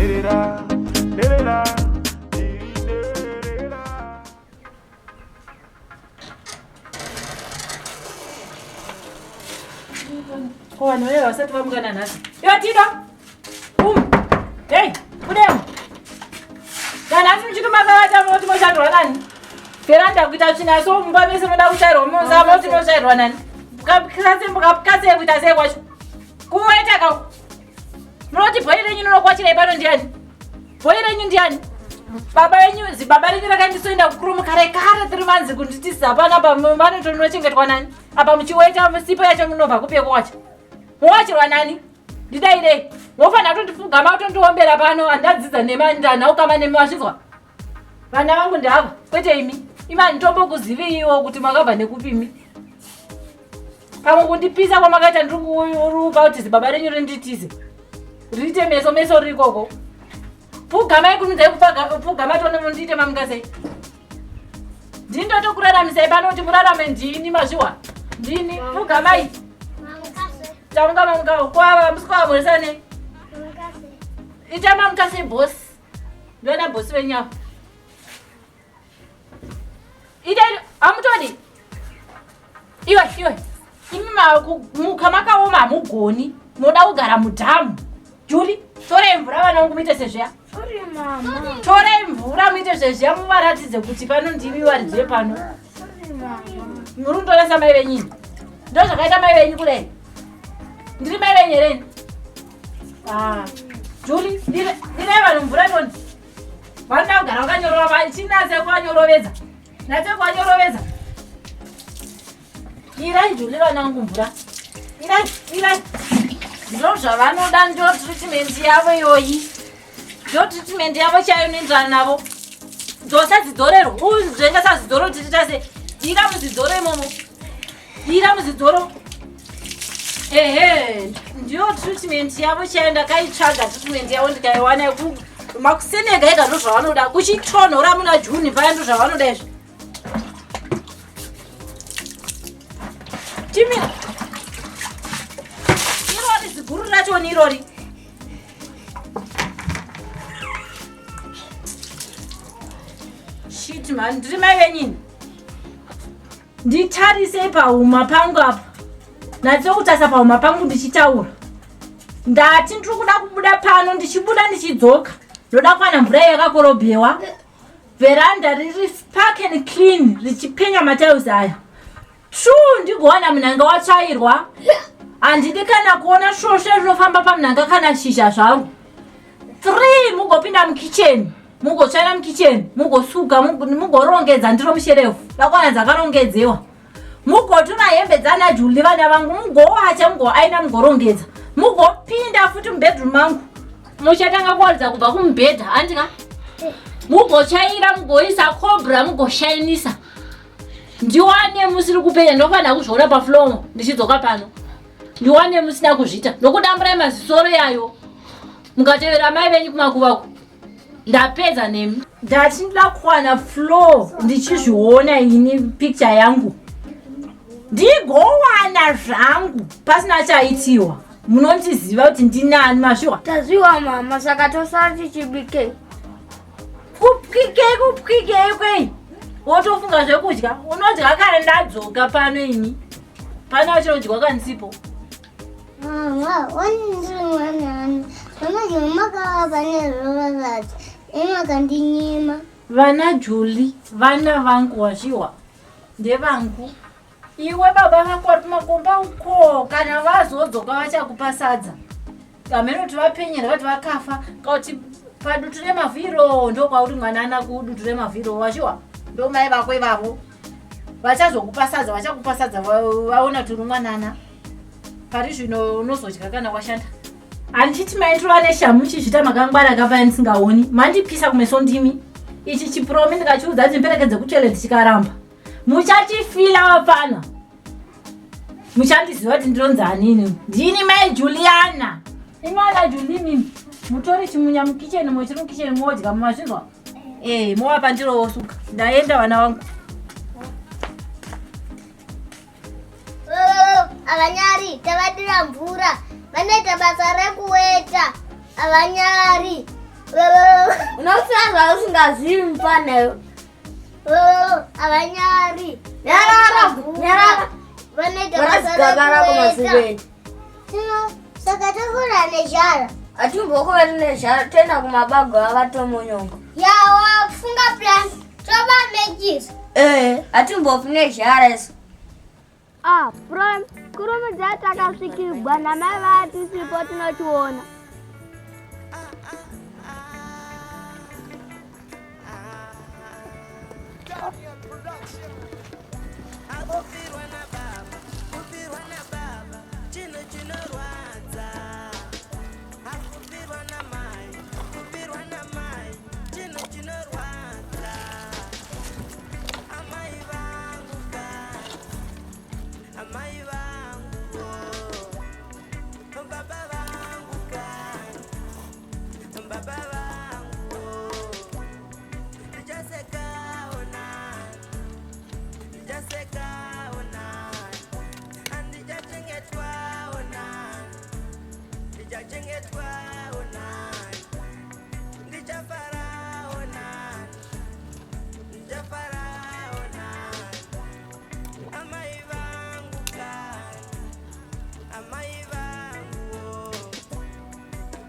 Nherera, nherera, ndiri nherera. Ko vanhu vaya vasati vamuka nanhasi. Iwe Tino! Um! Hey, budemo! Nanhasi muchiti makavata moti moshandwa nani? Veranda kuita tsvina so mumba mese moda kutsvairwa moza moti motsvairwa nani? Mukapukatse kuita sei kwacho? Kuwaita ka Munoti bhoi renyu rinokwachirei pano ndiani? Bhoi renyu ndiani? Baba venyu zibaba renyu rakandisoenda kukurumu kare kare tiri manzi kunditisa pana apa vanotonochengetwa nani? Apa muchiweta sipo yacho munobva kupi yekuwacha? Mowachirwa nani? Ndidairei. Mofanira kutondipfugama kutondiombera pano handadzidza nema ndanhaukama nemi wazvinzwa? Vana vangu ndava kwete imi. Imi handitombokuziviiwo kuti makabva nekupi imi. Pamwe kundipisa kwamakaita ndiri kuruka kuti zibaba renyu rinditize. Riite meso meso riri ikoko. Pfugamai kununzai kupfugama tone mundiite mamuka sei. Ndini ndotokuraramisai pano kuti murarame ndini mazviwa. Ndini pfugamai. Tamuka mamuka kwava musikwa nei? Ita mamuka sei boss. Ndona boss venyu ava. Ita hamutodi. Iwe iwe. Imi muka makaoma hamugoni. Munoda kugara mudhamu. Juli, torai mvura vana vangu muite sezviya. Sorry mama. Torai mvura muite zvezviya muvaratidze kuti pano ndimi varidzi vepano. Sorry mama. Muri kundorasa mai venyu imi. Ndozvakaita mai venyu kudai. Ndiri mai venyu here ini? Ah. Juli, dirai vanhu mvura toni. Vanoda kugara vakanyorova, chinatse kuvanyorovedza. Natse kuvanyorovedza. Irai Juli vanangu mvura. Irai, irai. Ndo zvavanoda ndo treatment yavo iyoyi. Ndo treatment yavo chaiyo inoenderana navo. Dzosa zidzorero. Uzvenga sazidzoro kuti tiita sei? Dira muzidzoro imomo. Dira muzidzoro. Ehe, ndiyo treatment yavo chaiyo ndakaitsvaga treatment yavo ndikaiwana makuseni ega ega ndozvavanoda. Kuchitonhora muna June paya ndozvavanoda izvi. Chimira. Irori ziguru racho ni irori. Shit man, ndiri mai venyini. Nditarise pahuma pangu apa. Natso kutasa pahuma pangu ndichitaura. Ndati ndiri kuda kubuda pano ndichibuda ndichidzoka. Ndoda kuwana mvura yakakorobhewa. Veranda riri spark and clean richipenya matiles aya. True ndigowana munhanga watsvairwa. Handidi kana kuona svosve rinofamba pamunhanga kana shizha zvangu. 3 mugopinda mukitchen mugotsvaira mukitchen mugosuka mugorongedza ndiro musherefu dakwana dzakarongedzewa mugotora hembe dzana Julie vana vangu mugowacha mugoaina mugorongedza mugopinda futi mubedroom mangu muchatanga kuwaridza kubva kumubhedha handika mugotsvaira mugoisa cobra mugoshainisa ndiwane musiri kupenya ndofanira kuzviona pafloor ndichidzoka pano ndiwane musina kuzviita nokudamburai mazisoro yayo mukatevera mai venyu kumakuvaku ndapedza nemi ndati ndoda kuwana floor ndichizviona ini picture yangu ndigowana zvangu pasina chaitiwa munondiziva kuti ndinani mazviwa Tazviwa mama saka tosara tichibikei. Kupwikei kupwikei kwei wotofunga zvekudya unodya kare ndadzoka pano ini pano achinodyiwa kanisipo Mama, wani ndiri mwanani. Mama makava pane rovaradzi. Imi makandinyima. Vana Julie, vana vangu wazviwa ndevangu. Iwe baba vako vari kumakomba uko, kana vazodzoka vachakupa sadza. Hameno kuti vapenyera vati vakafa kuti padutu remavhu iro ndokwauri mwanana kudutu remavhu iro wazviwa ndomai vako ivavo vachazokupa sadza vachakupa sadza vaona kuti uri mwanana pari zvino unozodya kana washanda handichiti maindiro ane shamu muchizviita makangwara kapaya ndisingaoni mandipisa kumeso ndimi ichi chipromi ndikachiudza kuti ndiperekedze kutoilet chikaramba muchatifila vapfana muchandiziva kuti ndinonzi anini ndini mai juliana imwana julini mutori chimunya mukicheni mochiri mukicheni modya mumazvinzwa e movapa ndirowosuka ndaenda vana vangu Unosira zvausingazivi mufana Havanyari. Nyarara, nyarara. Vanoita basa Varasigaba rako rekuweta. maziveni. Saka tokura nezhara. Atimbokoveri nezhara toenda kumabago avatomonyongo. Yawa funga plan. Toba mejisi. Eh, atimbofi nezhara isu. Ah, Prime, kurumidza takasvikirwa namai vatisipo tinochiona.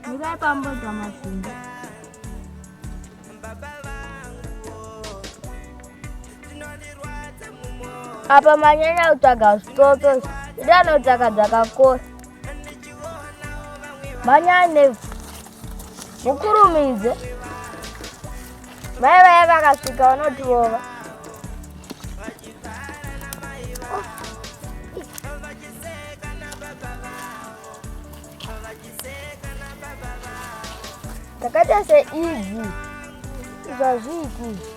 Mirai pambodza mazimba. Apa manyanya kutsvaga zvitoto, ida anotsvaga dzakakora. Manyanya nevhu. Mukurumidze. Mai vaya vakasvika vanotirova. Takaita seidzi. Zvazviiti izvi.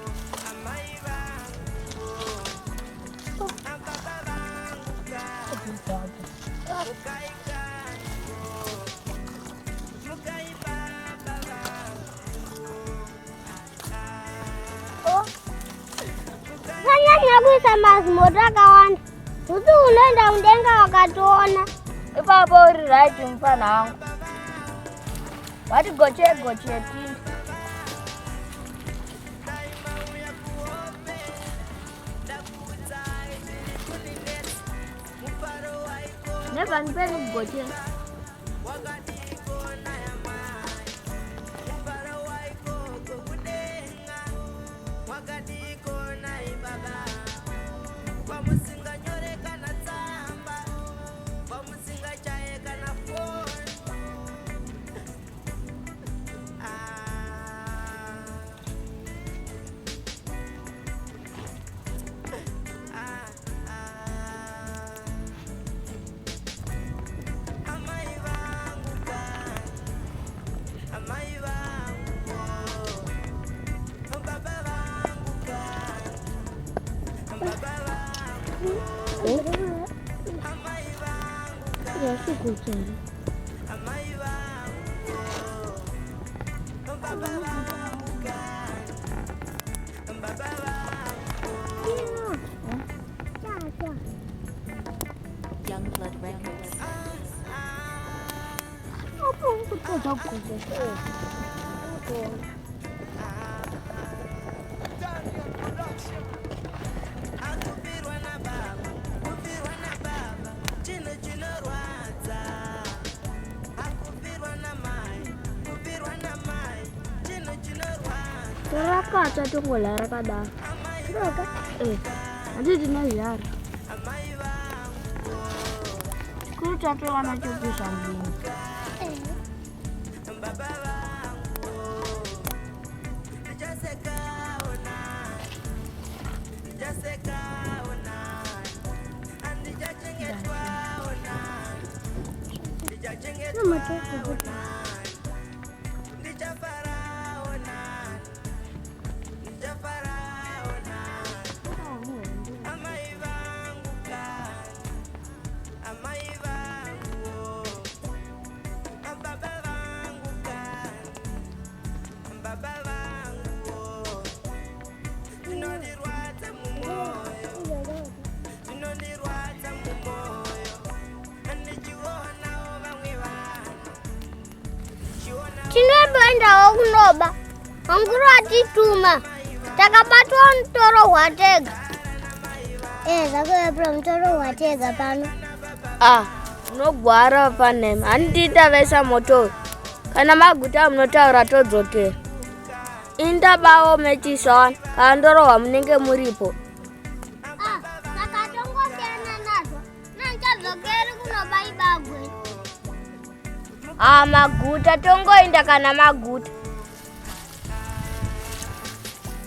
Usanyanya kuisa mazimoto akawanda. Kuti unoenda mudenga wakationa. Ipapo uri right mufana wangu. Wati goche goche tini. Never ndipeni kugochera. Youngblood Records. Rakatsva tongola rakadaro. Eh, handiti tinozhara. Chikuru chatowana chopisa mbini. Tinomboendawo kuno Toba. Manguru atituma. Takabatwa mutoro hwatega. Eh, zvako mutoro hwatega pano. Ah, unogwara panema. Handiti tavesa moto uyu. Kana maguta munotaura todzokera. Indabawo mechisona kana ndorohwa munenge muripo. Ah, saka tongosiyana nazvo. Nandichadzokeri kunoba ibagwe. Ah, maguta tongoinda kana maguta.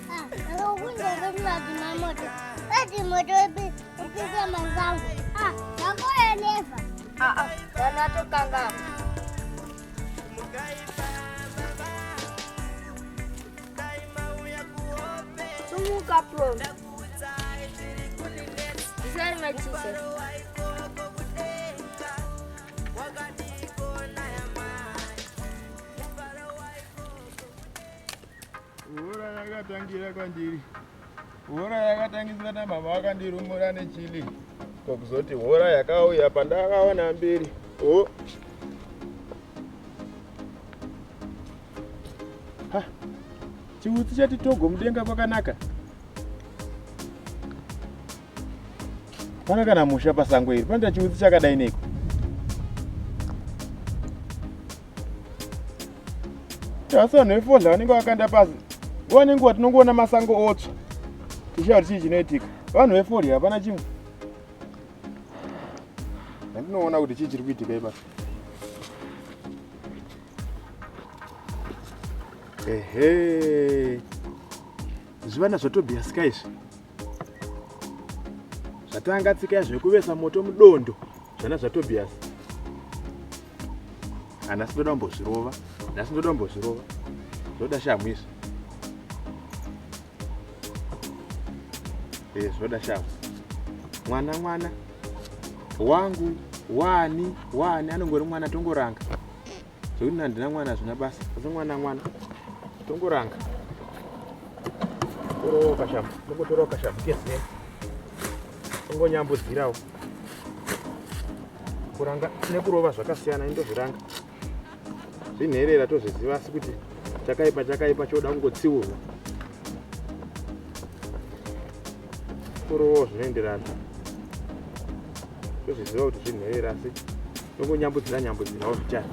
Ah, saka kunze moto. Ati moto upise masango. Ah, zvakoeneva. Ah, ah, kana tokangana. Sumuka pro. Isai machise. Hora yakatangira kwandiri. Hora yakatangisira namama vakandirumura nechili. Ko kuzoti hora yakauya pandakaona mbiri. Oh. Ha. Chiutsi chati togo mudenga kwakanaka. Pana kana musha pasango iri. Panoita chiutsi chakadai neko. Asi vanhu vefodya vanenge vakanda pasi. Nguva nenguva tinongoona masango otsva. Tichiva kuti chii chinoitika. Vanhu vefodya hapana chimwe. Ndinoona kuti chii chiri kuitika ipapa. Ehe. Zvivana zvaTobias ka izvi. Zvatanga tsika yazvo yekuvesa moto mudondo. Zvana zvaTobias. Hanasi ndoda kumbozvirova. Nhasi ndoda kumbozvirova. Zvoda shamhu izvi. Eh, zvoda shamhu. Mwana mwana wangu wani wani anongori mwana tongoranga. Zvekuti handina mwana hazvina basa. Asi mwana mwana tongoranga. Torowo kashamhu. Tongotorawo kashamhu keziya. Tongonyambudzirawo. Kuranga nekurova zvakasiyana indozviranga. Zvinherera tozviziva asi kuti chakaipa chakaipa choda kungotsiurwa. Kurovawo zvinoenderana. Tozviziva kuti zvinherera asi tongonyambudzira nyambudzirawo zvichana.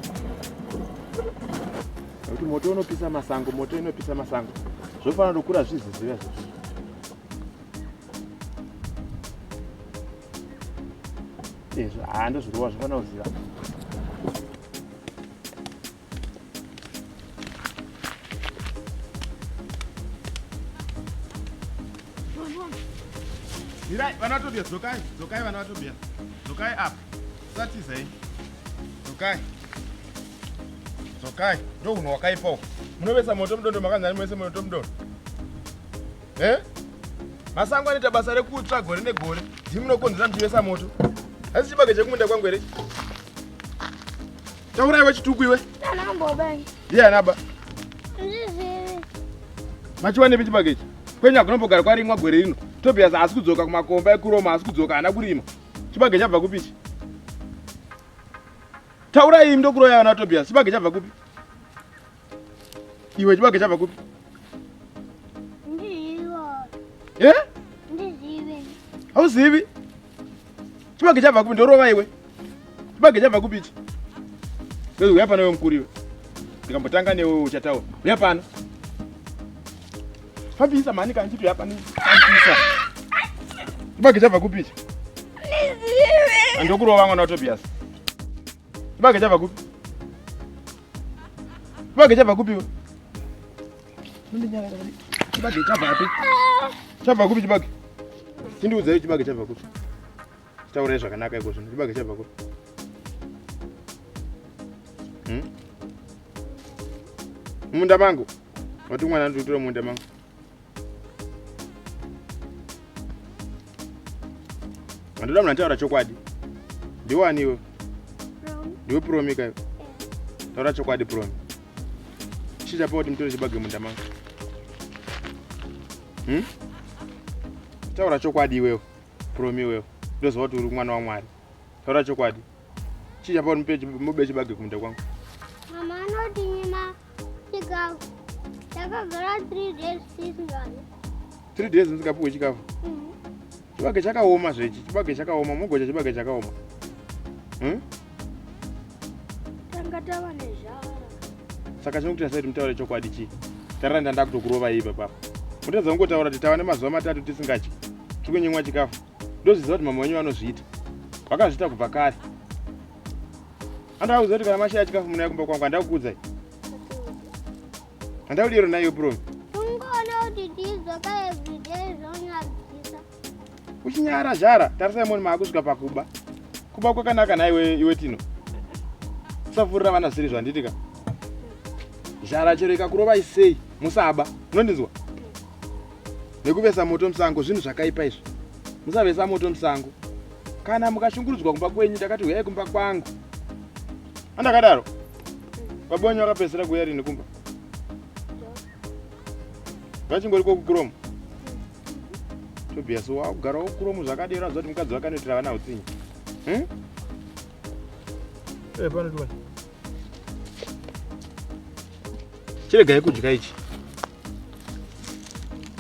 Nekuti moto unopisa masango, moto inopisa masango. Zvofanira kukura zviziziva izvozvo. Izvo haa ndozvirova zvofanira kuziva. Mirai, vana vaTobia, dzokai, dzokai vana vaTobia. Dzokai apa. Usatizai. Dzokai. Dzokai. Ndohunhu hwakaipa uhu. Munovesa moto mudondo makanzani muvese moto mudondo. Eh? Masango anoita basa rekutsva gore negore. Ndimi munokonzera muchivesa moto. Asi chibage chekumunda kwangu here? Taurai wechituku iwe. Ndiye anaba. Ndizivi. Machiwanepi chibage ichi? Kwenyu hakunombogara kwarimwa gore rino. Tobias haasi kudzoka kumakomba ekuroma haasi kudzoka haana kurima. Chibage chabva kupi ichi? Taurai ndokuroya ana Tobias. Chibage chabva kupi? Iwe chibage chabva kupi? Ndizivo. Eh? Ndizive. Hauzivi? Chibage chabva kupi ndorova iwe. Chibage chabva kupi ichi? Wewe uya pano iwe mukuru iwe. Ndikambotanga newe uchataura. Uya pano. Fambisa mhani kana chiti uya pano. Fambisa. Chibage chabva kupi ichi? Ndizive. Ndokurova mwana waTobias. Chibage chabva kupi? Chibage chabva kupi iwe? Chibage chabva kupi? Chabva kupi chibage? Chindiudzai chibage chabva kupi? Taurai zvakanaka iko zvino. Chibage chabva kupi? Hmm? Munda mangu. Wati mwana ndikutora munda mangu. Ndoda munhu ataura chokwadi. Ndiwani iwe? Ndiwe Promi ka iwe? Taura chokwadi Promi. Chii chapa kuti mutore chibage munda mangu? Hmm? Taura chokwadi iwewe. Promi iwewe. Ndoziva kuti uri mwana waMwari. Taura chokwadi. Chii chapa kuti mube chibage kumunda kwangu? Mama anotinyima chikafu. Takagara 3 days tisingadyi. 3 days musingapiwe chikafu? Chibage chakaoma zvechi, chibage chakaoma, mugocha chibage chakaoma. Tanga tava nezhara. Saka chinokuita sei kuti mutaure chokwadi chii? Tarira ndanda kutokurova ipa papa. Mutadza kungotaura kuti tava nemazuva matatu tisingadyi. Tiri kunyimwa chikafu. Ndozviziva kuti mama wenyu vanozviita. Vakazviita kubva kare. Andakuudza kuti kana mashaya chikafu munouya kumba kwangu, handakukuudzai. Handaudero naiwe Promi. Ungoona kuti tidzoka everyday zvonyadzisa. Uchinyara zhara, tarisai moni maakusvika pakuba. Kuba kwakanaka naiwe iwe Tino. Usavhurira vana zvisiri zvanditi ka. Zhara chero ikakurovai sei, musaba. Unondinzwa? Nekuvesa moto musango zvinhu zvakaipa izvi. Musavesa moto musango. Kana mukashungurudzwa kumba kwenyu ndakati huyai kumba kwangu. Andakadaro. Baba wenyu vakapedzisira kuuya rini kumba? Vachingori kokukuromo. Tobias wakugara wokuromo zvakadero aziva kuti mukadzi wake anoitira vana utsinye. Eh, pano tione. Chiregai kudya ichi.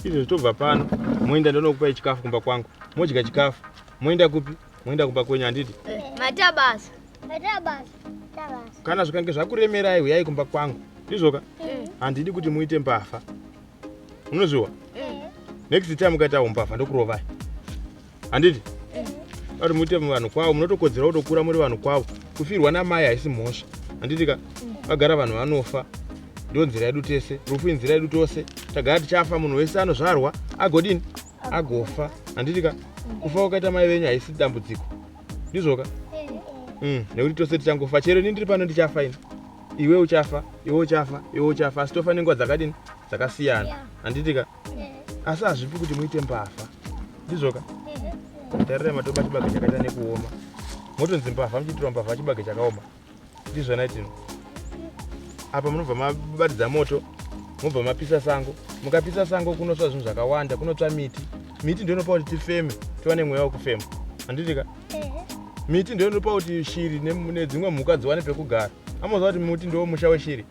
Izvo zvitobva pano. Moenda ndonokupai chikafu kumba kwangu. Modya chikafu. Moenda kupi? Moenda kumba kwenyu handiti? Maita basa. Maita basa. Maita basa. Kana zvikange zvakuremerai huyai kumba kwangu. Ndizvoka? Handidi kuti muite mbavha. Unozviwa? Next time ukaita umbavha ndokurovai. Handiti? Kuti muite vanhu kwavo, munotokodzera kutokura muri vanhu kwavo. Kufirwa namai haisi mhosva. Handiti ka? Vagara vanhu vanofa. Ndiyo nzira yedu tese. Rufu inzira yedu tose. Tagara tichafa, munhu wese anozvarwa agodini? Agofa. Handiti ka? Kufa kwakaita mai venyu haisi dambudziko. Ndizvoka? Nekuti tose tichangofa. Chero ini ndiri pano ndichafa ini. Iwe uchafa, iwe uchafa, iwe uchafa. Asi tofa nenguva dzakadini? Dzakasiyana. Handiti ka? Asi hazvipi kuti muite mbavha. Ndizvoka? Tarirai matoba chibage chakaita nekuoma. Motonzi mbavha muchiitirwa mbavha chibage chakaoma. Ndizvona Tino. Apa munobva mabatidza moto, mobva mapisa sango. Mukapisa sango kunotsva zvinhu zvakawanda, kunotsva miti. Miti ndiyo inopa kuti tifeme, tiwane mweya wekufema. Handiti ka? Miti ndiyo inopa kuti shiri nedzimwe mhuka dziwane pekugara. Amoziva kuti muti ndiwo musha weshiri.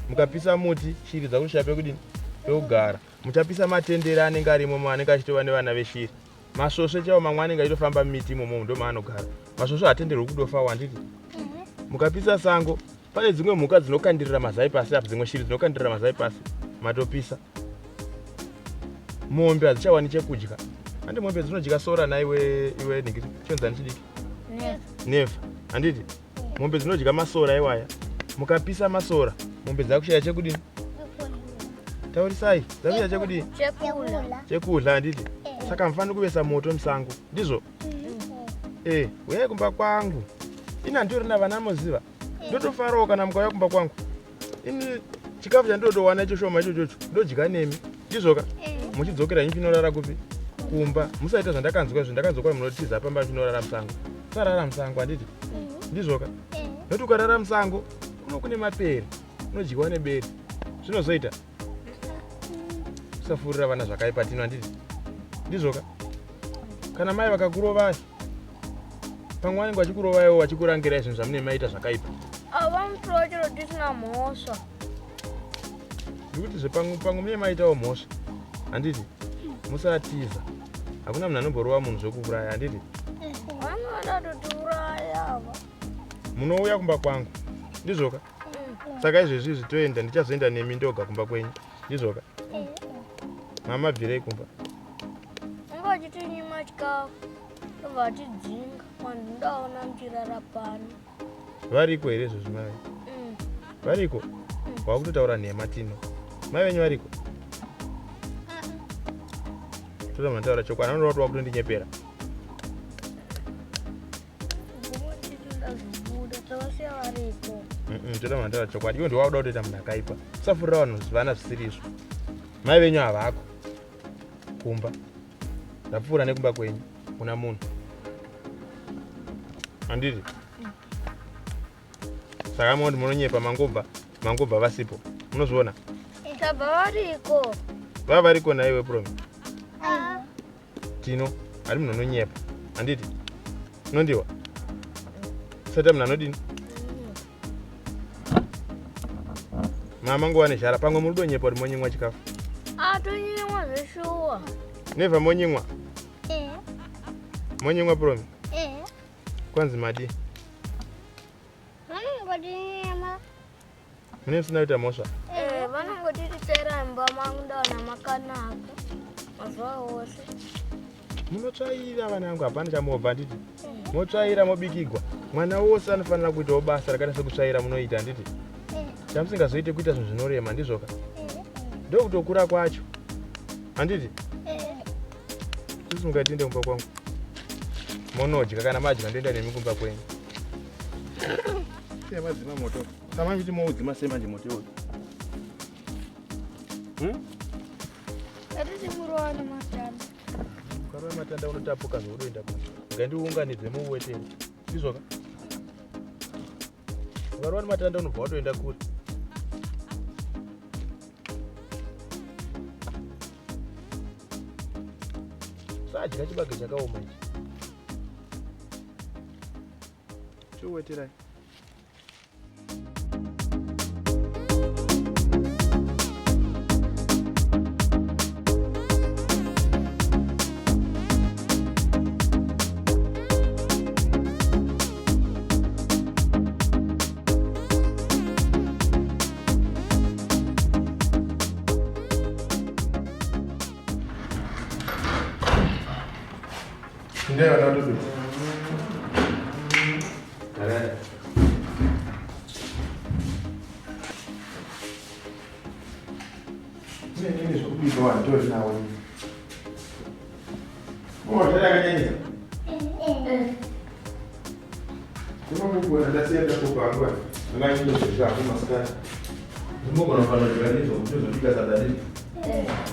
Mukapisa muti, shiri dzakushaya pekudini? Pekugara. Muchapisa matendere anenge arimo anenge achitova nevana veshiri. Masvosve chaiwo mamwe anenge achitofamba mumiti imomo ndo maanogara. Masvosve haatenderwi kudofawo handiti? Mukapisa sango, pane dzimwe mhuka dzinokandirira mazai pasi apa, dzimwe shiri dzinokandirira mazai pasi, matopisa. Mombe hadzichawani chekudya. Handi mombe dzinodya sora naiwe iwe ningiri chonzani chidiki? Neva. Neva. Handiti? Mombe dzinodya masora iwaya. Mukapisa masora, mombe dzakushaya chekudini? Taurisai, dzakushaya chekudini? Chekudya. Chekudya handiti? Saka mufanira kuvesa moto musango. Ndizvo? Uyai kumba kwangu. Ini handitorina vana moziva. Ndotofarawo kana mukauya kumba kwangu. Ini chikafu chandinotowana icho shoma ichochocho ndodya nemi. Ndizvoka? Muchidzokera henyu chinorara kupi? Kumba. Musaita zvandakanzwa izvo, ndakanzwa kwai munotiza pamba chinorara musango. Usarara musango handiti? Ndizvoka? Nekuti ukarara musango kuno kune mapere, unodyiwa nebere. Zvinozoita? Usafurira vana zvakaipa Tino handiti? Ndizvoka? Kana mai vakakurovai, pamwe vanenge vachikurovaiwo vachikurangirai zvinhu zvamunenge maita zvakaipa. Ava mutorwa chero tisina mhosva. Ndikuti zve pamwe munenge maitawo mhosva. Handiti? Musatiza. Hakuna munhu anomborova munhu zvekuuraya, handiti? Vanoda kutiuraya ava. Munouya kumba kwangu. Ndizvoka? Saka izvezvi izvi toenda, ndichazoenda nemi ndoga kumba kwenyu. Ndizvoka? Mama bvirei kumba. Unga uchitinyima chikafu, ndobva vachidzinga, vanhu ndaona muchirara pano. Variko here izvozvi mai? Variko? Wakutotaura nhema Tino. Mai venyu variko? Toda mataura chokwadi, anoda kuti wakutondinyepera. Toda mataura chokwadi. Iwe ndiwakuda kutoita munhu akaipa. Usafurira vanhu vana zvisiri izvo. Mai venyu havako kumba. Ndapfuura nekumba kwenyu kuna munhu. Handiti? Saka munoti munonyepa mangobva vasipo. Munozviona? Tabva variko. Vava variko naiwe Promi? Tino, ari munhu anonyepa. Handiti? Unondiwa? Sata munhu anodini? Mama nguva nezhara pamwe muri kudonyepa kuti monyimwa chikafu. Ah, tonyimwa zveshuwa. Never monyimwa. Eh. Monyimwa promi. Eh. Kwanzi madi. Vanongotinyima. Mune musina kuita mhosva? Eh, vanongotititsera imba mangu ndaona makanaka mazuva ose. Munotsvaira vana vangu hapana chamobva handiti? Eh. Motsvaira mobikigwa. Mwana wose anofanira kuitawo basa rakaita sekutsvaira munoita handiti? Eh. Chamusingazoite kuita zvinhu zvinorema ndizvoka? Eh. Ndokutokura kwacho. Handiti? Sisi mungatinde kumba kwangu. Monodya kana madya ndoenda nemi kumba kwenyu. Siya madzima moto. Sama miti moudzima sei manje moto iwoyo? Hatisi kurowa nematanda. Ukarova matanda unotapuka zvaunoenda kure. Ngandiunganidze muuwetere. Ndizvoka? Ukarova nematanda unobva watoenda kure. Sadya chibage chakaoma ichi. Chiweterai. Ndai vana vatobika. Garai. Mune nini zvekubika vanhu tori nawo ini. Oh, zvakanyanyisa. Ndinongogona ndasiya ndakopa hangu vanhu. Ndanganyanyisa zvangu masikati. Ndinogona kufanira kudya ndizvo ndozobika sadza ndizvo.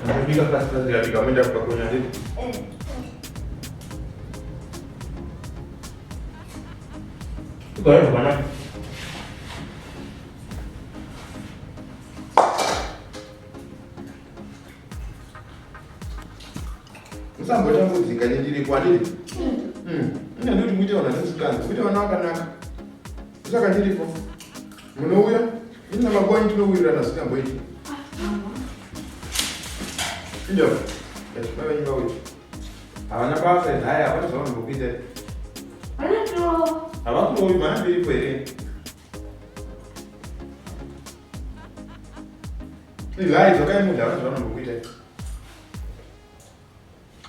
Ndobika fast fast ndikabika moenda kupakonya ndizvo. Ugare zvakanaka. Musambotambudzika nendiri kwandiri. Ine ndoti muite vanhu vasikanzi, muite vana vakanaka. Saka ndiripo. Munouya, ini nababa wenyu tinowirirana zvisingamboiti. Indio. Yes, baba venyu vauya. Havana basa nhai, hapana zvavanombokuita. Havakurovi mwana ndiripo here? Izai dzokai mudya hapana zvavanombokuitai.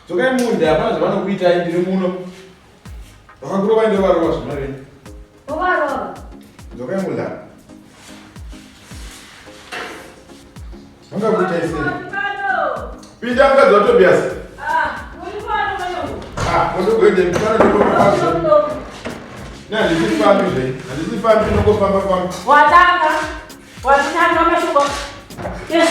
Dzokai mudya hapana zvavanokuitai ndiri muno. Vakakurovai ndovarova zvima venyu. Vovarova. Dzokai mudya. Vangakuitai sei? Pinda mukadzi waTobias. Ah, motogoende pano ndikofamba. Ne handisifambi zve. Handisifambi ndinongofamba famba. Watanga. Watanga mashoko. Yes.